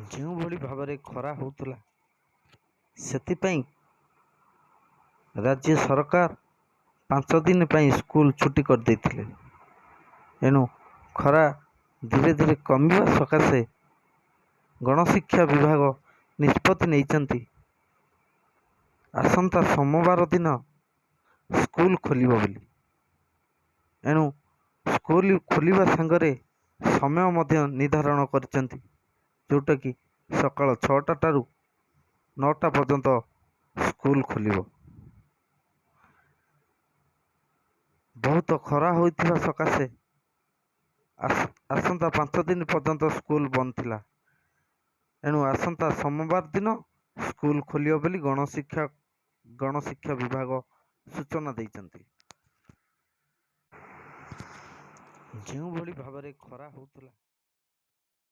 ଯେଉଁଭଳି ଭାବରେ ଖରା ହେଉଥିଲା, ସେଥିପାଇଁ ରାଜ୍ୟ ସରକାର 5 ଦିନ ପାଇଁ ସ୍କୁଲ ଛୁଟି କରିଦେଇଥିଲେ। ଏଣୁ ଖରା ଧୀରେ ଧୀରେ କମିବା ସକାଶେ ଗଣଶିକ୍ଷା ବିଭାଗ ନିଷ୍ପତ୍ତି ନେଇଛନ୍ତି, ଆସନ୍ତା ସୋମବାର ଦିନ ସ୍କୁଲ ଖୋଲିବ ବୋଲି। ଏଣୁ ସ୍କୁଲ ଖୋଲିବା ସାଙ୍ଗରେ ସମୟ ମଧ୍ୟ ନିର୍ଦ୍ଧାରଣ କରିଛନ୍ତି, ଯେଉଁଟାକି ସକାଳ 6ଟା ଠାରୁ 9ଟା ପର୍ଯ୍ୟନ୍ତ ସ୍କୁଲ ଖୋଲିବ। ବହୁତ ଖରା ହୋଇଥିବା ସକାଶେ ଆସନ୍ତା 5 ଦିନ ପର୍ଯ୍ୟନ୍ତ ସ୍କୁଲ ବନ୍ଦ ଥିଲା। ଏଣୁ ଆସନ୍ତା ସୋମବାର ଦିନ ସ୍କୁଲ ଖୋଲିବ ବୋଲି ଗଣଶିକ୍ଷା ବିଭାଗ ସୂଚନା ଦେଇଛନ୍ତି। ଯେଉଁଭଳି ଭାବରେ ଖରା ହେଉଥିଲା